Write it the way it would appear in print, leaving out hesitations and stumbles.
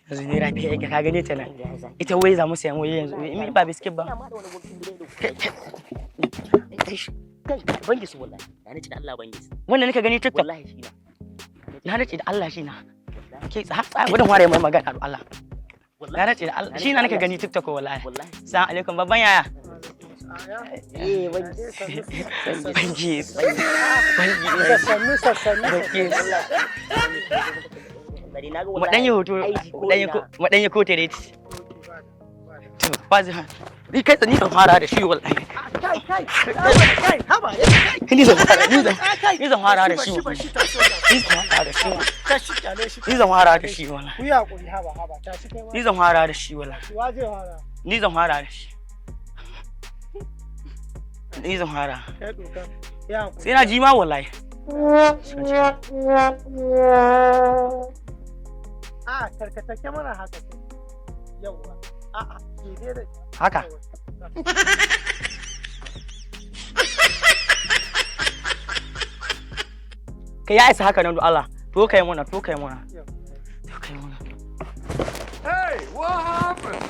Yanzu naira 5 ka gane ta nan. Ita wai za mu sayan wai yanzu. In ba biskit ba. Ina ma da wani guntun biredi. Kai, kai, bangis wallahi. Na nace da Allah bangis. Wannan nika gani TikTok. Wallahi shi na. Na nace da Allah shi na. Ke tsaya tsaya gudun ware mai magana da Allah. Na nace da Allah shi na nika gani TikTok wallahi. Wallahi. Assalamu alaikum, babban yaya. Eh, bangis. Bangis. Bangis. Sannu, sannu. Bangis. Bari na ga Mu dan yi hoto, mu dan yi kote dai. To, ba zai ni kai ni zan fara da shi wallahi. Kai, kai, kai, haba. Ni zan fara, ni zan fara da shi. Shi ba shi, tashi. Ni zan fara da shi. Tashi, kyale shi. Ni zan fara da shi wallahi. Ku yi hakuri, haba, haba, tashi kai ma. Ni zan fara da shi wallahi. Wa zai fara? Ni zan fara da shi. Ni zan fara. Kai doka. Ya hakuri. Sai na ji ma wallahi. A karkata kyamara haka kai. Yawwa. A'a, ke dai da Haka. Kai, ya isa haka nan do Allah. To kai muna, to kai muna. To kai muna. Hey, what happened?